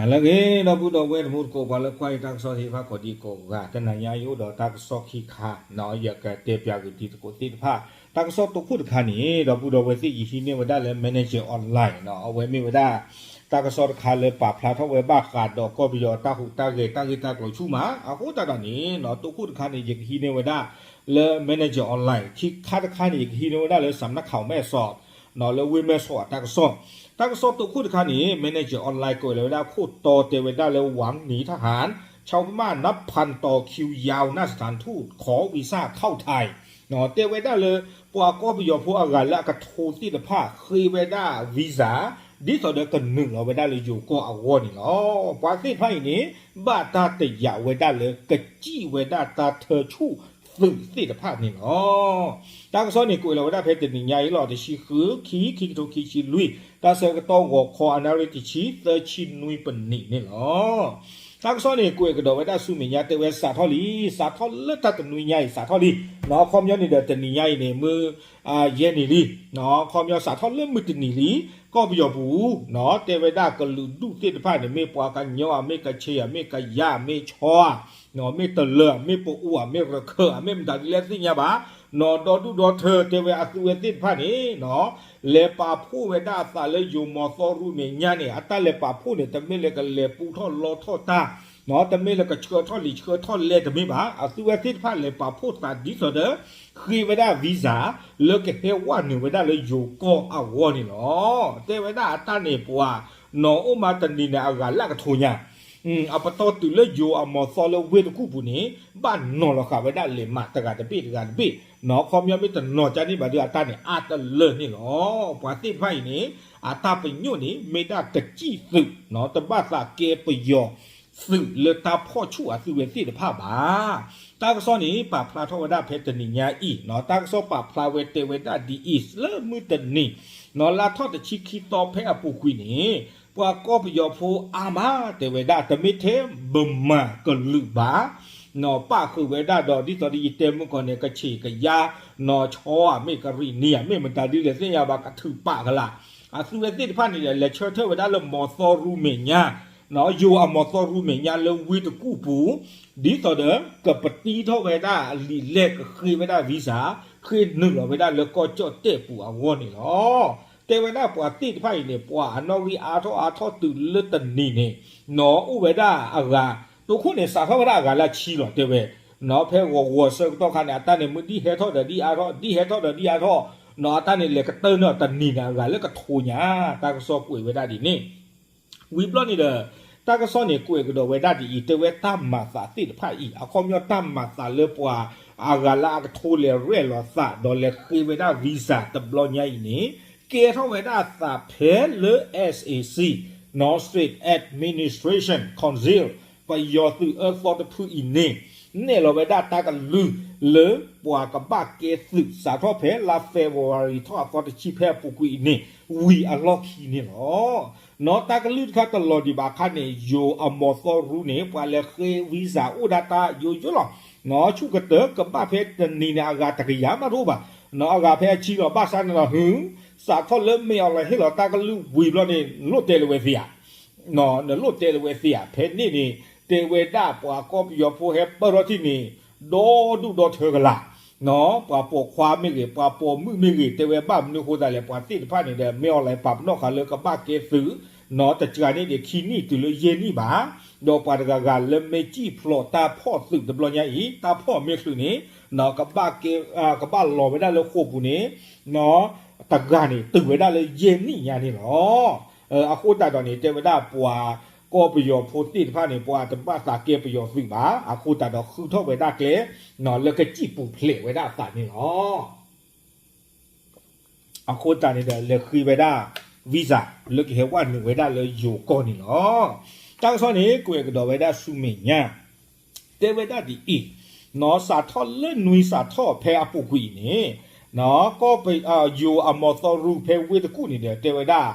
လၢအဂ့ၤ ဒီပုၢ်ဒီဝဲၢ်တံၤသကိး ပှၤလၢကွၢ်ယတၢ်ကစီၣ်သ့ၣ်တဖၣ်ကိးဒံကိးဂၤ တနၤညါအံၤအိၣ်ဒီးတၢ်ကစီၣ်ခံခါ ယကတဲပျးက့ၤတံၤသကိးသ့ၣ်တဖၣ် တၢ်ကစီၣ်တိခိၣ်တခါန့ၣ် ဒီပုၢ်ဒီဝဲၢ်သ့ၣ်ယဟံးန့ၢ်ဝဲဒၣ်လၢ Manager Online အဝဲမ့ၢ်ဝဲဒၣ် တၢ်ကစီၣ်တခါလၢပာ်ဖျါထီၣ်ဝဲဘၣ်ဃးဒီးကီၢ်ပယီၤတၢ်ဟူးတၢ်ဂဲၤတၢ်ဂ့ၢ်တၢ်ကျိၤဆူၣ်မး အဃိသတးဒီးန့ၣ် တိခိၣ်တခါန့ၣ် ယကဟံးန့ၢ်ဝဲဒၣ်လၢ Manager Online ခံခါတခါန့ၣ် ယကဟံးန့ၢ်ဝဲဒၣ်လၢ စးနၣ်ခးမဲၣ်စီး လၢဝ့ၢ်မဲၣ်စီးအတၢ်ကစီၣ် တၢ်ကစီၣ်တိခိၣ်တခါန့ၣ် Manager Online ကွဲးလီၤဝဲဒၣ်ခိၣ်တီတဲဝဲဒၣ်လၢ หวังหนีทหาร ชาวพม่านับพันต่อคิวยาวหน้าสถานทูตขอวีซ่าเข้าไทย တဲဝဲဒၣ်လၢ ပှၤကီၢ်ပယီၤဖိအဂၤလၢအကထိသ့ၣ်တဖၣ်ဃ့ဝဲဒၣ် visa ဒ်သိးဒီးကနုာ်လီၤဝဲဒၣ်လၢယိၤကီၢ်အဂီၢ်န့ၣ်လီၤ. ပှၤသ့ၣ်တဖၣ်အံၤန့ၣ် ဘၣ်တၢ်တယာ်ဝဲဒၣ်လၢကစံၣ်ဝဲဒၣ်တၢ်ထၢဆူၣ်သုးသ့ၣ်တဖၣ်န့ၣ်လီၤ. တၢ်ကစီၣ်န့ၣ် ကွဲးလီၤဝဲဒၣ်ဖဲတနံၤညါအံၤလီၤ တဆံဃု ခံ ခံကထိခံဆံလွံၢ် တၢ်ဆၢကတီၢ်ဂီၤခီအနၣ်ရံၣ်တဆံ သၢဆံနွံပနံးန့ၣ်လီၤ. တၢ်ကစီၣ်န့ၣ် ကွဲးကဒီးဝဲဒၣ်ဆူမဲာ်ညါတဲဝဲစးထီၣ်လံ စးထီၣ်လၢတၢ်တနွံညါအံၤစးထီၣ်လံ အခီပညီန့ၣ်ဒီးတနံၤညါအံၤန့ၣ် မုၢ်ယဲၢ်နံၤလံ အခီပညီစးထီၣ်လၢမုၢ်တနံၤလံ ကီၢ်ပယီၤပူၤ တဲဝဲဒၣ်ကလုာ်ဒူၣ်သ့ၣ်တဖၣ်န့ၣ် မ့ၢ်ပှၤကညီဧါ မ့ၢ်ကခ့ၣ်ဧါ မ့ၢ်ကယၤ မ့ၢ်ဆီဧါ မ့ၢ်တလၢၤ မ့ၢ်ပအိၣ်ဧါ မ့ၢ်ရခၢၣ်ဧါ မ့ၢ်မတၤဒ်လဲၣ်သ့ၣ်ညါဘၣ် ဒီဒူၣ်ဒီထၢတဲဝဲအသုဝဲသ့ၣ်တဖၣ်န့ၣ် လဲၤပာ်ဖှိၣ်ဝဲဒၣ်အသးလၢယိၤမီၤသီရူမဲာ်ညါန့ၣ် အတၢ်လဲၤပာ်ဖှိၣ်န့ၣ် တမ့ၢ်လၢကလဲၤပူထီၣ်လီထီၣ်တၢ် တမ့ၢ်လၢကဆှၢထီၣ်လံာ်ဆှၢထီၣ်လဲတမ့ၢ်ဘၣ် အသုဝဲသ့ၣ်တဖၣ်လဲၤပာ်ဖှိၣ်သးဒ်သိးဒီး ဃ့ဝဲဒၣ် visa လၢကဟဲဝဲနုာ်ဝဲဒၣ်လၢယိၤကီၢ်အဂီၢ်န့ၣ်လီၤ. တဲဝဲဒၣ်အတၢ်န့ၣ်ပှၤ နီၢ်အိၣ်မးတနံၤန့ၣ်အဂၤလၢအကထိညါ အပတီၢ်တုၤလၢယိၤအမီၤသီလၢဝ့ၢ်တကူၣ်ပူၤန့ၣ် ဘၣ်နီၤလီၤဃာ်ဝဲဒၣ်လဲၤမးတဂၤတဘ့ၣ်တဂၤတဘ့ၣ် နီၢ်ခီပညီမ့ၢ်တနီၤကန့ၣ်ဘၣ်ဒီးအတၢ်န့ၣ်အါတလၢာ်န့ၣ်လီၤ. ပှၤသ့ၣ်တဖၣ်အံၤန့ၣ် အတၢ်ပညိၣ်န့ၣ် မ့ၢ်ဒၣ်ကစံၣ်သုး တဘၣ်သးကဲပယီၤသုးလၢတၢ်ဖီၣ်ဆူၣ်အသုဝဲသ့ၣ်တဖၣ်ဘၣ်. တၢ်ကစီၣ်န့ၣ် ပာ်ဖျါထီၣ်ဝဲဒၣ်ဖဲတနံၤညါအံၤ တၢ်ကစီၣ်ပာ်ဖျါဝဲတဲဝဲဒၣ်ဒ်အံၤ လၢမုၢ်တနံၤ နီၢ်လါထီၣ်တဆံခံသီဖဲအပူၤကွံာ်န့ၣ် ပှၤကီၢ်ပယီၤဖိအါမးတဲဝဲဒၣ် တမ့ၢ်ထဲဗမာကလုာ်ဘၣ် နီၢ်ပၣ်ဃုာ်ဝဲဒၣ်ဒီး ဒ်သိးဒီးယတဲမုၢ်ကီၢ်န့ၣ် ကခ့ၣ်ကယါ နီၢ်ဆီဧါ မ့ၢ်ကရံၣ်နံၤဧါ မ့ၢ်မတၤဒ်လဲၣ်သ့ၣ်ညါဘၣ် ကထုးပာ်ကလာ် အသုဝဲသ့ၣ်တဖၣ်န့ၣ်ဒီး လဲၤဆၢထၢၣ်ဝဲဒၣ်လၢမီၤသီရူမဲာ်ညါ ယိၤအမီၤသီရူမဲာ်ညါလၢဝ့ၢ်တကူၣ်ပူၤ ဒ်သိးဒီး ကပတံထီၣ်ဝဲဒၣ်အလံာ်လဲၢ်ကဃ့ဝဲဒၣ် visa ဃ့နုာ်လီၤဝဲဒၣ်လၢကီၢ်ကၠီၣ်တဲၣ်ပူၤအဂီၢ်န့ၣ်လီၤ. တဲဝဲဒၣ်ပှၤသ့ၣ်တဖၣ်အံၤန့ၣ် ပှၤအနီၣ်ဂံၢ်အါထီၣ်အါထီၣ်တုၤလၢတနံၤန့ၣ် နီၢ်အိၣ်ဝဲဒၣ်အဂၤ တိခိၣ်န့ၣ် စးထီၣ်ဝဲဒၣ်အဂၤလၢအဆံလီၤ တဲဝဲ နီၢ်ဖဲဂီၤဂီၤဆၢကတီၢ်ခါန့ၣ် အတၢ်န့ၣ်မ့ၢ်ဒ်ဟဲထီၣ်ဒီးဒ်အါထီၣ် ဒ်ဟဲထီၣ်ဒီးဒ်အါထီၣ် နီၢ်အတၢ်န့ၣ်လဲၤကတၢၢ်န့ၢ်တနံၤန့ၣ် အဂၤလၢကထိညါ တၢ်ကစီၣ်ကွဲးဝဲဒၣ်ဒ်န့ၣ် ဝံၤဘျီန့ၣ်ဒီး တၢ်ကစီၣ်န့ၣ်ကွဲးကဒီးဝဲဒၣ်ဒ်အံၤ တဲဝဲတၢ်မၤသးသ့ၣ်တဖၣ်အံၤ အခီပညီတၢ်မၤသးလၢပှၤ အဂၤလၢအကထိလဲၤရဲၣ်လီၤသး ဒီးလဲၤဃ့ဝဲဒၣ် visa တဘျီညါအံၤန့ၣ် ကဲထီၣ်ဝဲဒၣ်သးဖဲလၢ SAC နီၢ် State Administration Council ပယီၤသုးအၢသီတဖုအံၤန့ၣ် နဲၣ်လီၤဝဲဒၣ်တၢ်ကလုၢ်လၢပှၤကဘၣ်ကဲသုး စးထီၣ်ဖဲလါ February ထီၣ်အသီတဆံဖဲအပူၤကွံာ်အံၤန့ၣ် ဝံၤအလီၢ်ခံန့ၣ်လီၤ. နီၢ်တၢ်ကလုၢ်တခါတလီၤဒံးဘၣ်အခါန့ၣ် ယိၤအမီၤသီရူန့ၣ် ပှၤလဲၤဃ့ visa အိၣ်ဒၣ်တၢ်ယိယိလီၤ. နီၢ်ဆူၣ်ကတၢၢ်ကဘၣ်ဖဲတနံၤန့ၣ် အဂၤတကယၤမးတအိၣ်ဘၣ်. နီၢ်အဂၤဖဲအဆံလီၤ ဘၣ်ဆၣ်န့ၣ်လီၤ ဟု စးထီၣ်လၢမ့ၢ်အီၤလီၤဟ့ၣ်လီၤတၢ်ကလုၢ်ဝံၤဘျီန့ၣ် နလိၣ်တဲလၢၤဝဲသ့ဧါ နလိၣ်တဲလၢၤဝဲသ့ဧါ ဖဲန့ၣ်န့ၣ် တဲဝဲဒၣ်ပှၤကီၢ်ပယီၤဖိဟဲပၢၢ်ထီၣ်ထံၣ်န့ၣ် ဒီဒူၣ်ဒီထၢကလာ် နီၢ် ပှၤပိာ်ခွါမ့ၢ်ဂ့ၤ ပှၤပိာ်မုၣ်မ့ၢ်ဂ့ၤ တဲဝဲဘၣ်မနုၤအဃိသတးလဲၣ် ပှၤသ့ၣ်တဖၣ်န့ၣ်ဒီး မ့ၢ်အီၤလီၤပာ်ပနီၣ်ဃာ်လၢကဘၣ်ကဲသုး နီၢ် တစှၤန့ၣ်ဒီး ခံနံၣ်တုၤလၢယဲၢ်နံၣ်ဘၣ် ဒီးပှၤတဂၤဂၤလၢမ့ၢ်စံၣ်ဖျိးတၢ်ဖီၣ်သုးတဘျီညါအံၤ တၢ်ဖီၣ်မ့ၢ်ချုးန့ၣ် နီၢ် ကဘၣ်ကဲ ကဘၣ်လီၤဝဲဒၣ်လၢဃိာ်ပူၤန့ၣ် နီၢ် တဂၤန့ၣ် တုၤဝဲဒၣ်လၢယဲၢ်နံၣ်ညါန့ၣ်လီၤ. အဃိသတးဒီးန့ၣ် တဲဝဲဒၣ်ပှၤကီၢ်ပယီၤဖိသ့ၣ်တဖၣ်န့ၣ် ပှၤတဘၣ်သးကဲပယီၤသုးဘၣ် အဃိသတးဒီးဃုထီၣ်ဝဲဒၣ်ကျဲ နီၢ် လၢကစံၣ်ပူၤဖျဲးဝဲဒၣ်အသးန့ၣ်လီၤ. အဃိသတးန့ၣ်ဒီး လဲၤဃ့ဝဲဒၣ် visa လၢကဟဲဝဲနုာ်ဝဲဒၣ်လၢယိၤကီၢ်န့ၣ်လီၤ. တၢ်ကစီၣ်န့ၣ် ကွဲးကဒီးဝဲဒၣ်ဆူမဲာ်ညါ တဲဝဲဒၣ်ဒ်အံၤ, နီၢ် စးထီၣ်လၢနွံစးထီၣ်ဖဲအပူၤကွံာ်အံၤန့ၣ် နီၢ် ကီၢ်ပ ယိၤအမီၤသီရူဖဲဝ့ၢ်တကူၣ်န့ၣ်ဒီး တဲဝဲဒၣ်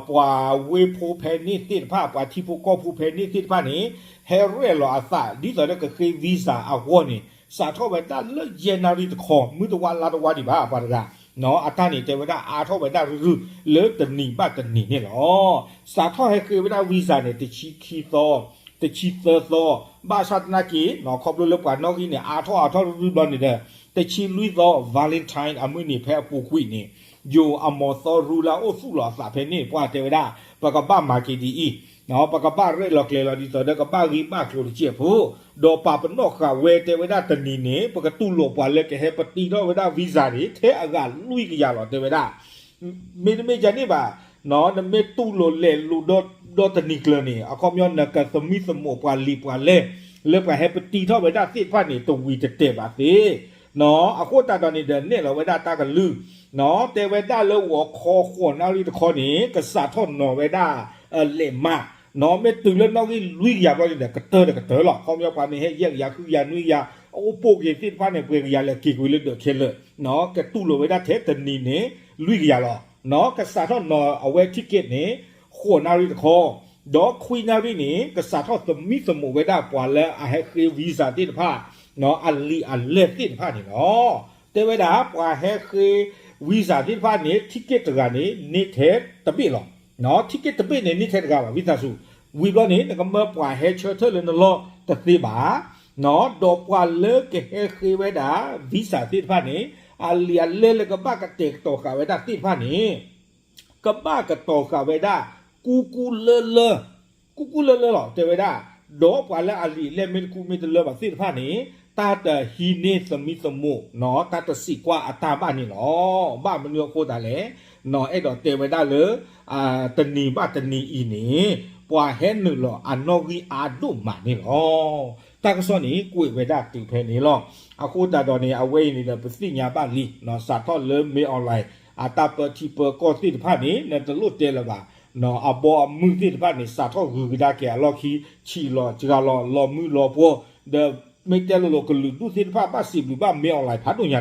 ပှၤဝ့ၢ်ဖိဖဲန့ၣ်သ့ၣ်တဖၣ် ပှၤထံဖိကီၢ်ဖိဖဲန့ၣ်သ့ၣ်တဖၣ်န့ၣ် ဟဲရဲၣ်လီၤအသး ဒ်သိးဒီးကဃ့ visa အဂီၢ်န့ၣ် စးထီၣ်ဝဲဒၣ်လၢယဲၢ်နၣ်ရံၣ်တခီ မုၢ်တဝါလါတဝါဒံးဘၣ် ပှၤတဂၤ အတၢ်န့ၣ်တဲဝဲဒၣ်အါထီၣ်ဝဲဒၣ်ရုၢ်ရုၢ်လၢတနံၤဘၣ်တနံၤန့ၣ်လီၤ. စးထီၣ်ဟဲဃ့ဝဲဒၣ် visa န့ၣ် တဆံခံသီ, တဆံသၢသီ, ဘၣ်ဆၣ်သနာ်က့ ခီဖျိလၢပှၤနီၣ်ဂံၢ်န့ၣ် အါထီၣ်အါထီၣ်ရုၢ်ရုၢ်ဘျီန့ၣ်ဒီး တဆံလွံၢ်သီ Valentine အမုၢ်နံၤဖဲအပူၤကွံာ်န့ၣ် ယိၤအမီၤသီရူလၢအအိၣ်သူၣ်လီၤအသးဖဲန့ၣ် ပှၤတဲဝဲဒၣ် ပကဘၣ်မၤက့ၤဒ်အံၤ, ပကဘၣ်ရဲၣ်လီၤကျဲၤလီၤဒ်သိးဒီး ကဘၣ်ဂံၢ်ဘၣ်ကျိၤတစဲးဖိ, ဒီးပာ်ပနီၣ်ဃာ်ဝဲတဲဝဲဒၣ်တနံၤန့ၣ် ပကတူၢ်လိာ်ပှၤလၢကဟဲပတံထီၣ်ဝဲဒၣ် visa န့ၣ် ထဲအဂၤလွံၢ်ကယၤလီၤ တဲဝဲဒၣ် မ့တမ့ၢ်ဒ်န့ၣ်ဘၣ်, နမ့ၢ်တူၢ်လိာ်လဲၤလိာ်ဒီးတနံၤကျၢၤန့ၣ် အခီပညီနကသမံသမိးပှၤလံၤပှၤလဲၢ် လၢပှၤဟဲပတံထီၣ်ဝဲဒၣ်သ့ၣ်တဖၣ်န့ၣ် တဝံၤတတဲာ်ဘၣ်သ့, အဃိသတးဒီးန့ၣ်ဒီး နဲၣ်လီၤဝဲဒၣ်တၢ်ကလုၢ်, တဲဝဲဒၣ်လၢဂီၤခီဃိးနၣ်ရံၣ်တခီန့ၣ် ကစးထီၣ်နီၤဝဲဒၣ်လဲးမး, မ့ၢ်တုၤလၢနီၣ်ဂံၢ်လွံၢ်ကယၤဘျီန့ၣ်ဒီး ကတၢၢ်ဒီးကတၢၢ်လီၤ. အခီပညီပှၤမ့ၢ်ဟဲယဲၢ်ကယၤဃုကယၤနွံကယၤ အအိၣ်ပိာ်က့ၤသ့ၣ်တဖၣ်န့ၣ် ပှဲၤကယၤလဲၤက့ၤကွံာ်လၢဒၢးခဲလၢာ်, ကတူၢ်လိာ်ဝဲဒၣ်ထဲတနံၤန့ၣ် လွံၢ်ကယၤလီၤ. ကစးထီၣ်နီၤအဝဲ ticket န့ၣ် ဃိးနၣ်ရံၣ်တခီ, ဒီးခွံနၣ်ရံၣ်န့ၣ် ကစးထီၣ်သမံသမိးဝဲဒၣ်ပှၤလၢအဟဲဃ့ visa သ့ၣ်တဖၣ် အလံာ်အလဲၢ်သ့ၣ်တဖၣ်န့ၣ်လီၤ. တဲဝဲဒၣ်ပှၤဟဲဃ့ visa သ့ၣ်တဖၣ်န့ၣ် ticket တဂၤန့ၣ် န့ၢ်ထဲတဘ့ၣ်လီၤ. ticket တဘ့ၣ်န့ၣ် န့ၢ်ထဲတဂၤဘၣ် ဝံသးစူၤ, ဝံၤဘျီန့ၣ် နကမၢပှၤဟဲဆၢထၢၣ်လၢနလီၢ်တသ့ဘၣ် ဒီးပှၤလၢကဟဲဃ့ဝဲဒၣ် visa သ့ၣ်တဖၣ်န့ၣ် အလံာ်အလဲၢ်လၢကဘၣ်ကတဲာ်ကတီၤဃာ်ဝဲဒၣ်သ့ၣ်တဖၣ်န့ၣ် ကဘၣ်ကတီၤဃာ်ဝဲဒၣ် ကူကူလၢလၢ, ကူကူလၢလၢလီၤ တဲဝဲဒၣ်, ဒီးပှၤလၢအလံာ်အလဲၢ်မ့ၢ်တကူမ့ၢ်တလၢဘၣ်သ့ၣ်တဖၣ်န့ၣ် တၢ်တဟံးန့ၢ်သမံသမိး တၢ်တစံးကွၢ်အတၢ်ဘၣ်န့ၣ်လီၤ. ဘၣ်မနုၤအဃိသတးလဲၣ်, အဲၣ်ဒိးတဲဝဲဒၣ်လၢ တနံၤဘၣ်တနံၤအံၤန့ၣ် ပှၤဟဲနုာ်လီၤအနီၣ်ဂံၢ်အါဒိၣ်မးန့ၣ်လီၤ. တၢ်ကစီၣ်န့ၣ် ကွဲးဝဲဒၣ်တုၤဖဲန့ၣ်လီၤ. အဃိသတးဒီးန့ၣ် အဝဲအံၤန့ၣ်ဒီး ပသ့ၣ်ညါဘၣ်လံ, စးထီၣ်လၢ မင်းအောင်လှိုင် အတၢ်ပၢထံပၢကီၢ်သ့ၣ်တဖၣ်န့ၣ် နတလိၣ်တဲလၢၤဘၣ်, အဘီအမုၢ်သ့ၣ်တဖၣ်န့ၣ် စးထီၣ်ဂုၤကဒါက့ၤအလီၢ်ခံ ဆံးလီၤစှၤလီၤ လီၤမုၢ်လီၤပှီၢ် ဒီးမ့ၢ်တဲလိၤလိၤ ကလုာ်ဒူၣ်သ့ၣ်တဖၣ် ဘၣ်စံးဘျုးဘၣ် မင်းအောင်လှိုင် ဖးဒိၣ်ညါ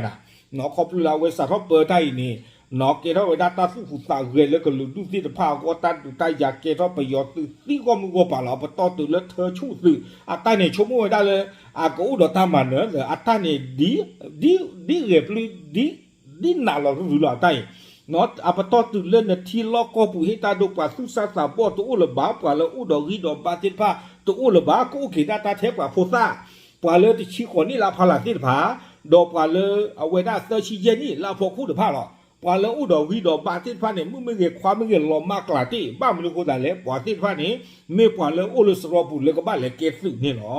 နၤ, ခီဖျိလၢအဝဲစးထီၣ်ပၢတၢ်အံၤန့ၣ် ကဲထီၣ်ဝဲဒၣ်တၢ်သူၣ်ဟူးသးဂဲၤလၢကလုာ်ဒူၣ်သ့ၣ်တဖၣ်အဂီၢ် တၢ်ဒုးတၢ်ယၤကဲထီၣ် ပယီၤသုးသံဂီၢ်မုၢ်ဂီၢ်ပၤလီၤ. အပတီၢ်တုၤလၢထၢဆူၣ်သုး အတၢ်န့ၣ်ဆိကမိၣ်ဝဲဒၣ်လၢ အကအိၣ်ဒီးတၢ်မၤနၢၤလၢအတၢ်န့ၣ် ဒ်ဂဲၤပျုၢ် ဒ်နးလီၤရုၢ်ရုၢ်လီၤအတၢ်အံၤ, အပတီၢ်တုၤလၢနထံလီၢ်ကီၢ်ပူၤ ဟ့ၣ်တၢ်ဒိပှၤသူၣ်စၢ်သးဘီၣ်တအိၣ်လၢၤဘၣ်, ပှၤလၢအိၣ်ဒီးဂံၢ်ဒီးဘါသ့ၣ်တဖၣ်တအိၣ်လၢၤဘၣ်, ကအိၣ်က့ၤဒၣ်တၢ်ထဲပှၤဖိသၣ်, ပှၤလၢတဆံဃိးနံၣ်လၢအဖီလာ်သ့ၣ်တဖၣ်, ဒီးပှၤလၢအဝဲဒၣ်သၢဆံယဲၢ်နံၣ်လၢအဖီခိၣ်တဖၣ်လီၤ. ပှၤလၢအိၣ်ဒီးဂံၢ်ဒီးဘါသ့ၣ်တဖၣ်န့ၣ် မုၣ်မ့ၢ်ဂ့ၤခွါမ့ၢ်ဂ့ၤ လီၤမၢ်ကျၢၤတ့ၢ်, ဘၣ်မနုၤအဃိသတးလဲၣ် ပှၤသ့ၣ်တဖၣ်န့ၣ် မ့ၢ်ပှၤလၢအိၣ်လၢစရီပူၤလၢကဘၣ်လဲၤကဲသုးန့ၣ်လီၤ.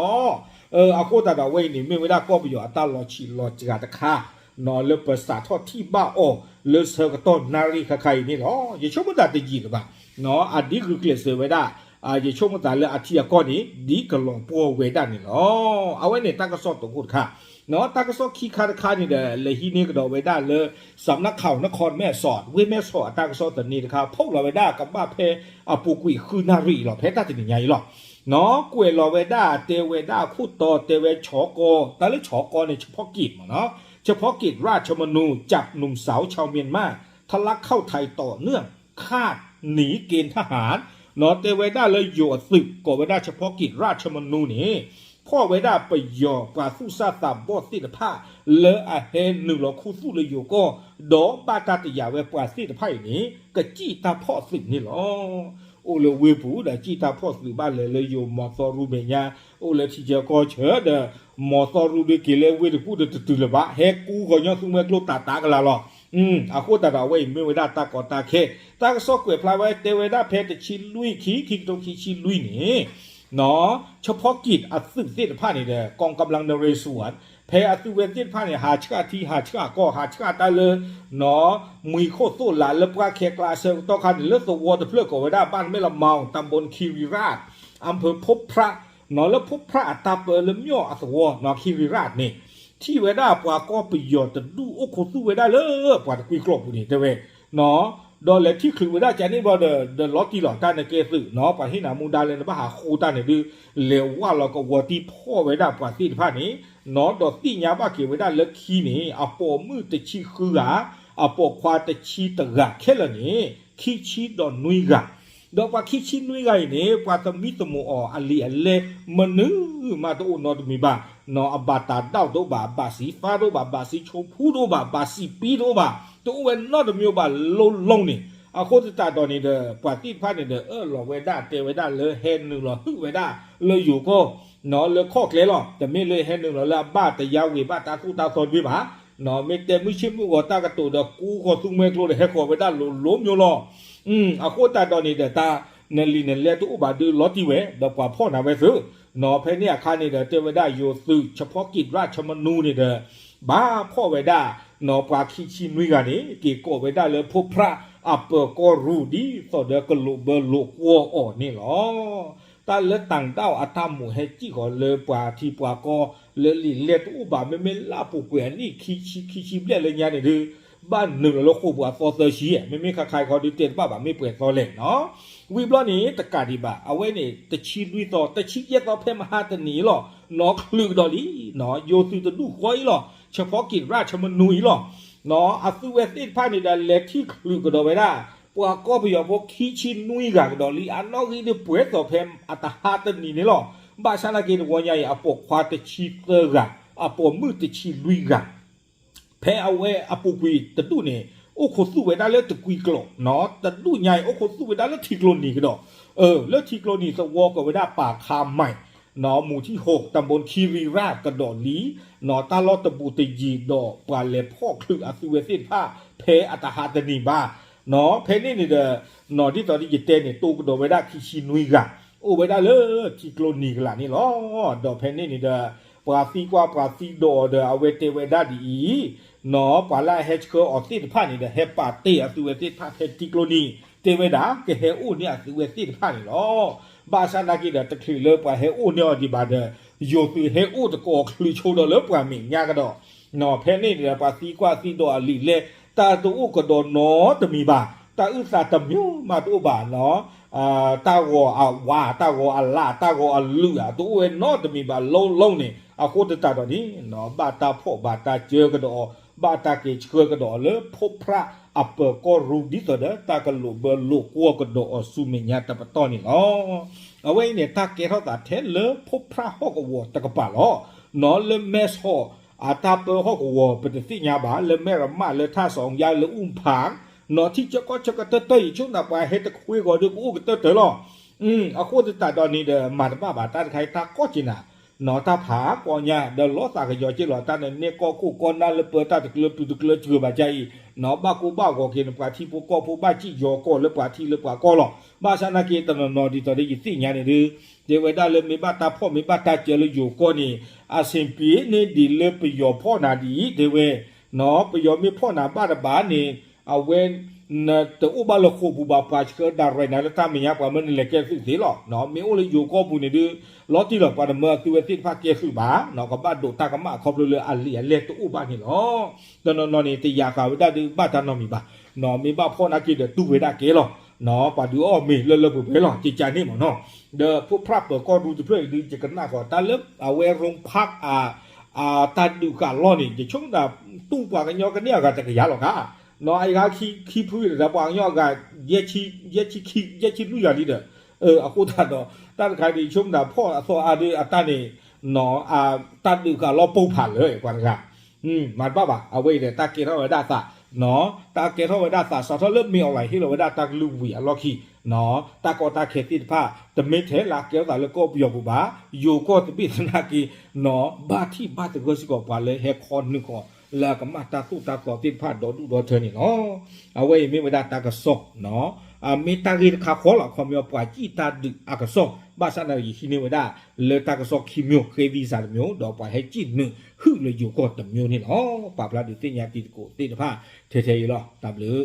အဃိသတးဒီးအဝဲအံၤန့ၣ် မ့ၢ်ဝဲဒၣ်ကီၢ်ပယီၤအတၢ်လီၤဆံးလီၤစှၤတခါ လၢပစးထီၣ်ထံၣ်ဘၣ်အီၤလၢဆၢကတီၢ်နၣ်ရံၣ်ခါခါအံၤန့ၣ်လီၤ. ယဆိကမိၣ်သးတယံာ်လၢၤဘၣ်, အဒ်ဂုာ်ကျဲးစၢးဝဲဒၣ်, ယဆိကမိၣ်သးလၢအထံအကီၢ်န့ၣ် ဒ်ကလီၤပှီၢ်ဝဲဒၣ်န့ၣ်လီၤ. အဝဲန့ၣ်တၢ်ကစီၣ်တခိၣ်တခါ, တၢ်ကစီၣ်ခံခါတခါန့ၣ်ဒီး လဲၤဟံးန့ၢ်ကဒီးဝဲဒၣ်လၢ စးနၢခးနခီမဲၢ်ဆီး ဝ့ၢ်မဲၢ်ဆီးအတၢ်ကစီၣ်သန့တခါ ဖီၣ်လီၤဝဲဒၣ် ကဘၣ်ဖဲအပူၤကွံာ်ဃုနၣ်ရံၣ်အံၤလီၤ. ဖဲတၢ်တနံၤညါအံၤလီၤ. ကွဲးလီၤဝဲဒၣ် တဲဝဲဒၣ်အခိၣ်တီ တဲဝဲဆီကီ, တၢ်လၢဆီကီန့ၣ် เฉพาะกิจမ့ၢ်နီၤ, เฉพาะกิจราชมนูญ จับหนุ่มสาวชาวเมียนมาทะลักเข้าไทยต่อเนื่อง คาดหนีเกณฑ์ทหาร တဲဝဲဒၣ်လၢယိၤအသုး ကိးဝဲဒၣ် เฉพาะกิจราชมนูญန့ၣ် ဖီၣ်ဝဲဒၣ်ပယီၤပှၤသူၣ်စၢ်သးဘီၣ်သ့ၣ်တဖၣ် လၢအဟဲနုာ်လီၤခူသူၣ်လၢယိၤကီၢ် ဒီးဘၣ်တၢ်တယာ်ဝဲပှၤသ့ၣ်တဖၣ်အံၤန့ၣ် ကစံၣ်တၢ်ဖီၣ်သုးန့ၣ်လီၤ. အိၣ်လၢဝ့ၢ်ပူၤဒီးစံၣ်တၢ်ဖီၣ်သုးဘၣ်လဲၤလၢယိၤမီၤသီရူမဲာ်ညါ, အိၣ်လၢထံဆၢကီၢ်ဆၢဒီး မီၤသီရူဒုးက့ၤလၢဝ့ၢ်တကူၣ်ဒီးတတုၤလၢၤဘၣ်, ဟဲကူကီၢ်ညီသူမှဲကျိတးတးကလာ်လီၤ. အဃိသတးဒီးအဝဲအံၤမ့ၢ်ဝဲဒၣ်တၢ်ကီတၢ်ခဲ, တၢ်ကစီၣ်ကွဲးဖျါဝဲတဲဝဲဒၣ်ဖဲတဆံလွံၢ်ခံ ခံကထိခံဆံလွံၢ်န့ၣ် เฉพาะกิจအသုးသ့ၣ်တဖၣ်န့ၣ်ဒီး กองกำลังนเรศวร ဖဲအသုးဝဲသ့ၣ်တဖၣ်န့ၣ် ဟးဆှၣ်ထံဟးဆှၣ်ကီၢ် ဟးဆှၣ်တၢ်လၢ မုၢ်ခိၣ်သိၣ်လးလၢပှၢ်ခဲကျါအဆၢကတီၢ်ခါန့ၣ် လၢသဝီတဖျၢၣ်ကိးဝဲဒၣ် บ้านแม่ละเมา ตำบลคีรีราช อำเภอพบพระ လၢพบพระအတၢ်ပၢလၢ မျီၣ်အသဝီ คีรีราช န့ၣ် ထံၣ်ဝဲဒၣ်ပှၤကီၢ်ပယီၤတဒူၣ်အိၣ်ခူသူၣ်ဝဲဒၣ်လၢပှၤတကွံကျိာ်ပူၤန့ၣ် တဲဝဲ ဒီးလဲၤထံၣ်ချုးဝဲဒၣ်ကန့ၣ်ဘျီဒီး ဒီးလီၤတံၢ်လီၤတၢ်န့ၣ်ကဲသုးနီၤ ပှၤဟ့ၣ်နၤမူဒါလၢနဘၣ်ဟးဃိတၢ်န့ၣ်ဒုး လဲၤဝၢ်လီၤကဝီၤတံၢ်ဖီၣ်ဝဲဒၣ်ပှၤသ့ၣ်တဖၣ်န့ၣ်နီၤ ဒီးသ့ၣ်ညါဘၣ်က့ၤဝဲဒၣ်လၢခံန့ၣ် အပိာ်မုၣ်တဆံဃုဂၤ အပိာ်ခွါတဆံတဂၤခဲလၢာ်န့ၣ် ခံဆံဒီးနွံဂၤ ဒီးပှၤခံဆံနွံဂၤအံၤန့ၣ် ပှၤသမံသမိးအီၤအလံာ်အလဲၢ် မနုၤမးတအိၣ်နီတမံၤဘၣ် အဘၣ်တၢ်ဒၣ်တအိၣ်ဘၣ်, ဘၣ်စံးသါတအိၣ်ဘၣ်, ဘၣ်စံးဆိဖူတအိၣ်ဘၣ်, ဘၣ်စံးပံတအိၣ်ဘၣ်, တအိၣ်ဝဲနီတမံၤဘၣ် လိလိန့ၣ်. အဃိသတးဒီးန့ၣ်ဒီး ပှၤသ့ၣ်တဖၣ်န့ၣ်ဒီး အၢၣ်လီၤဝဲဒၣ် တဲဝဲဒၣ်လၢဟဲနုာ်လီၤဟုၣ်ဝဲဒၣ်လၢယိၤကီၢ် လၢခီၣ်ကျဲလီၤ. တမ့ၢ်လၢဟဲနုာ်လီၤလၢအဘၣ်တယါဝ့ၤဘၣ်တၢ်သိၣ်တၢ်သီဒၣ်ဘၣ်. မ့ၢ်တဲမုၢ်ဆ့ၣ်မုၢ်ဂီၤတၢ်ကတိၤဒီး ကူဃီၤသူမှဲကျိဒီး ဟဲဃီၤဝဲဒၣ်လိၤလိၤမၠိလီၤ. အဃိသတးဒီးန့ၣ်ဒီး တၢ်နလံာ်နလဲတအိၣ်ဘၣ်ဒုးလီၤတံၢ်ဝဲ ဒီးပှၤဖီၣ်နၤဝဲသု.နီၢ်ဖဲန့ၣ်အခါန့ၣ်ဒီး တဲဝဲဒၣ်ယိၤသုး ဆၢဖီကံၣ်ဒြၣ်ဆၢမနူန့ၣ်ဒီး ဘၣ်ဖီၣ်ဝဲဒၣ် နီၢ်ပှၤခံဆံနွံဂၤန့ၣ် က့ၤကိးဝဲဒၣ်လၢဖိဖြၣ်အပၢၤကီၢ်ရူၢ် ဒ်သိးဒီးကလိာ်ဘၢလိာ်ကွီၢ်အီၤန့ၣ်လီၤ. တၢ်လၢတၢ်ဒၣ်အတၢ်မိၣ်ဟဲစံၣ်ဃီၤလၢပှၤထံပှၤကီၢ် လၢလံာ်လဲတအိၣ်ဘၣ် မ့မ့ၢ်လၢအပူၤကွံာ်အနံၣ်ခံဆံခံဆံဘျဲၣ်လၢညါန့ၣ်ဒီး ဘၣ်နုာ်လီၤလၢဃိာ်ပူၤအသီသၢဆံ, မ့မ့ၢ်ခါခါခီဒုးတဲတဘၣ်ဘၣ် မ့ၢ်ပှဲၤသီလဲၣ်နီၢ်. ဝံၤဘျီန့ၣ် တကးဒံးဘၣ် အဝဲန့ၣ် တဆံလွံၢ်သီ တဆံယဲၢ်သီ ဖဲမဟါတနံၤအံၤလီၤ နီၢ်ချုးကဒီးလံ. ယိၤသုးတဒူၣ်ဃီအံၤလီၤ ဆၢဖီကံၣ်ဒြၣ်ဆၢမနူအံၤလီၤ. အသုဝဲသ့ၣ်တဖၣ်န့ၣ်ဒီး လဲၤထံၣ်ချုးကဒီးဝဲဒၣ် ပှၤကီၢ်ပယီၤဖိခံဆံနွံဂၤကဒီးလံ အနီၣ်ဂံၢ်ဒုးပှဲၤသိးဖဲအတဟါတနံၤန့ၣ်လီၤ. ဘၣ်ဆၣ်သနာ်က့တဝီညါအံၤ အပိာ်ခွါတဆံသၢဂၤ, အပိာ်မုၣ်တဆံလွံၢ်ဂၤ ဖဲအဝဲအပူၤကွံာ်တဒူၣ်န့ၣ် အိၣ်ခိးသူၣ်ဝဲဒၣ်လၢတကွံကျိာ်, တဒူၣ်ညါအံၤ အိၣ်ခိးသူၣ်ဝဲဒၣ်လၢထံကျိနံၤကဒီး, လၢထံကျိနံၤသဝီကိးဝဲဒၣ်ပာ်ခါမၢ်, မူၤထံၣ်ဟိး တဘိခံရံၤရၣ်ကဒီးလံ, တၢ်လီၢ်တဘူးတယံၤဒီးပှၤလဲၤဖီၣ်ချုးအသုဝဲသ့ၣ်တဖၣ် ဖဲအတဟါတနံၤဘၣ်. ဖဲန့ၣ်န့ၣ်ဒီး ဒ်သိးဒ်ယတဲန့ၣ် တိၢ်ကဒီးဝဲဒၣ်ခံဆံနွံဂၤ, အိၣ်ဝဲဒၣ်လၢထံကျိနံၤကလးန့ၣ်လီၤ. ဒီးဖဲန့ၣ်န့ၣ်ဒီး ပှၤသံကွၢ်ပှၤသံဒိးအီၤဒီး အဝဲတဲဝဲဒၣ်ဒ်အံၤ, ပှၤလၢအဟဲဆှၢအီၤသ့ၣ်တဖၣ်န့ၣ်ဒီး ဟဲပာ်တ့ၢ်အသုဝဲသ့ၣ်တဖၣ်ဖဲထံကျိနံၤ, တဲဝဲဒၣ် ကဟဲအိၣ်န့ၢ်အသုဝဲသ့ၣ်တဖၣ်န့ၣ်လီၤ. ဘၣ်ဆၣ်သနာ်က့ဒီး တချုးလၢပှၤဟဲအိၣ်န့ၢ်အီၤဒံးဘၣ်ဒီး ယိၤသုးဟဲအိၣ်တကိးချုးဆိဒီးလၢပှၤမဲာ်ညါကဒီး, ဖဲန့ၣ်န့ၣ်ဒီး ပှၤသံကွၢ်သံဒိးအလံာ်လဲ တၢ်တအိၣ်ကဒီးနီတမံၤဘၣ်, တၢ်အုၣ်သးတမံၤမးတအိၣ်ဘၣ်နီၢ်. တၢ်ဂီၤအဝါ တၢ်ဂီၤအလး တၢ်ဂီၤအလုၢ်ဧါ တအိၣ်ဝဲနီတမံၤဘၣ် လိလိန့ၣ်. အဃိသတးဒီးန့ၣ် ဘၣ်တၢ်ဖီၣ်ဘၣ်တၢ်စၢကဒီးအီၤ, ဘၣ်တၢ်က့ၤဆှၢကဒီးအီၤလၢဖိဖြၣ်အပၢၤကီၢ်ရူၢ် ဒ်သိးဒီးတၢ်ကလိာ်ဘၢလိာ်ကွီၢ်ကဒီးအီၤဆူမဲာ်ညါတပတီၢ်န့ၣ်လီၤ. အဝဲအံၤန့ၣ် တၢ်ကဲထီၣ်သးထဲလၢဖိဖြၣ်ဟီၣ်ကဝီၤတကပၤလီၤ. နီၢ်လၢမဲၢ်ဆီး အတၢ်ပၢဟီၣ်ကဝီၤ ပတသ့ၣ်ညါဘၣ် လၢမဲၢ်ရမး လၢထၣ်စီၤယါ လၢအူၣ်ဖၣ်, နီၢ်ထံၣ်ကၠီကီၢ်ဆၢကတၢၢ်တၢၢ်အံၤ ဆိကမိၣ်ပှၤဟဲတခွ့ဂီၤဒီး ကအိၣ်ကတၢၢ်တၢၢ်လီၤ. အဃိသတးဒီးန့ၣ်ဒီး မၤတဘၣ်ဘၣ် တၢ်တခါအံၤ တၢ်ကီၢ်က့ၤနၤ, နီၢ်တၢ်ဖးကီညါ ဒီးလီၤသးကယီၤက့ၤလီၤ တၢ်နနဲၣ်ကီၢ်ခိၣ်ကီၢ်နၢ်လၢပၢတၢ်တကျၢၤပျုၤတကျၢၤစှၤဘၣ်ကါအံၤ, နီၢ်ဘၣ်ကိၢ်ဘၣ်ဂီၤက့ၤန့ၣ် ပှၤထံဖိကီၢ်ဖိဘၣ်စံၣ်ယီၤကီၢ်လၢပှၤထံလၢပှၤကီၢ်လီၤ. ဘၣ်ဆၣ်သနာ်က့တနီၤနီၤဒ်သိးဒီးယသ့ၣ်ညါန့ၣ်ဒီး တဲဝဲဒၣ်လၢမ့ၢ်ဘၣ်တၢ်ဖီၣ်မ့ၢ်ဘၣ်တၢ်စၢလၢယိၤကီၢ်န့ၣ် အဆင်ပြေန့ၢ်ဒံးလၢပယီၤဖီၣ်နၤဒ်အံၤ တဲဝဲ, နီၢ်ပယီၤမ့ၢ်ဖီၣ်နၤဘၣ်တဘၣ်န့ၣ် အဝဲ နတအိၣ်ဘၣ်လၢဃိာ်ပူၤဘၣ် ပှၤဆှၢဒၣ်ရဲၣ်နၤလၢတၢ်မဲာ်ညါ ပှၤမၢနလဲၤကဲသုးသ့လီၤ. မ့ၢ်အိၣ်လၢယိၤကီၢ်ပူၤန့ၣ်ဒီး လီၤတံၢ်လီၤ ပှၤတမၢအသုဝဲသ့ၣ်တဖၣ်ကဲသုးဘၣ်, နီၢ်ကဘၣ်ဒိးတၢ်ကမၣ်အခီဖျိလၢအလံာ်အလဲၢ်တအိၣ်ဘၣ်န့ၣ်လီၤ. တနီၤနီၤန့ၣ် တယာ်ဃာ်ဝဲဒၣ်ဒီးဘၣ်တၢ်နီတမံၤဘၣ်, နီၢ်မ့ၢ်ဘၣ်ဖီၣ်နာ်က့ဒီးတူၢ်ဝဲဒၣ်ကဲလီၤ. နီၢ်ပှၤဒုးအီၣ်မ့ၤလၢလၢပှဲၤပှဲၤလီၤ ကကန့ၣ်မ့ၢ်နီၢ်. ဒီးဖိဖြၣ်ပၢၤကီၢ်ရူၢ်တဖျၢၣ်အံၤဒုး ယကနၣ်ဃီၤ တၢ်လၢအဝဲ ရိဖး အတၢ်ဒုးဃာ်လီၢ်န့ၣ် ယဆိကမိၣ်သး တူၢ်ပှၤကညီကန့ၢ်အဂၤတကယၤလီၤကါ, နီၢ်အဂၤခံဖုဒီး ပှၤကညီအဂၤ ယဲၢ်ဆံခံ ယဲၢ်ဆံလွံၢ်ဂၤလံဒီး, အဃိသတးဒီး တၢ်တခါဒ်အံၤ ဆိကမိၣ်သးဖီၣ်အသီအါဒီးအတၢ်န့ၣ် နီၢ် တၢ်ဒုးဃာ်လီၢ်ပိၢ်ဖးလၢပှၤတဂၤ မၤတဘၣ်ဘၣ်. အဝဲအံၤဒီး တၢ်ကဲထီၣ်ဝဲဒၣ်သး, နီၢ် တၢ်ကဲထီၣ်ဝဲဒၣ်သး စးထီၣ်လၢမ့ၢ်အီၣ်လဲၣ်ဟ့ၣ်လီၤဝဲဒၣ်တၢ်ကလုၢ်ဝံၤအလီၢ်ခံ, နီၢ် တၢ်ကီတၢ်ခဲသ့ၣ်တဖၣ် တမ့ၢ်ထဲလၢအကဲထီၣ်သးလၢကီၢ်ပယီၤပူၤဘၣ်, ယိၤကီၢ်တဘ့ၣ်သနာ်က့, နီၢ် ဘၣ်ထံၣ်ဘၣ်သဂၢၢ်စ့ၢ်ကီးပှၤလၢဟဲခီနုာ်ဃီၤ လၢအကမၣ်တၢ်သိၣ်တၢ်သီသ့ၣ်တဖၣ်ဒီဒူၣ်ဒီထၢန့ၣ်လီၤ. အဝဲအံၤမ့ၢ်ဝဲဒၣ်တၢ်ကစီၣ်, နီၢ် အမ့ၢ်တၢ်ဂ့ၢ်တခါဃီလီၤ. ခီပညီပှၤစံၣ်တၢ်ဒုးအကစီၣ် ဘၣ်ဆၣ်သနာ်က့ယဟံးန့ၢ်ဝဲဒၣ် လၢတၢ်ကစီၣ်ခံမျိုး ဃ့သံစးတမျိုး ဒီးပှၤဟဲစံၣ်နုာ်ဟုၣ်လၢယိၤကီၢ်တမျိုးန့ၣ်လီၤ. ပာ်ဖျါဒုးသ့ၣ်ညါတံၤသကိးသ့ၣ်တဖၣ် ထဲထဲအံၤလီၤ. တၢ်ဘျုး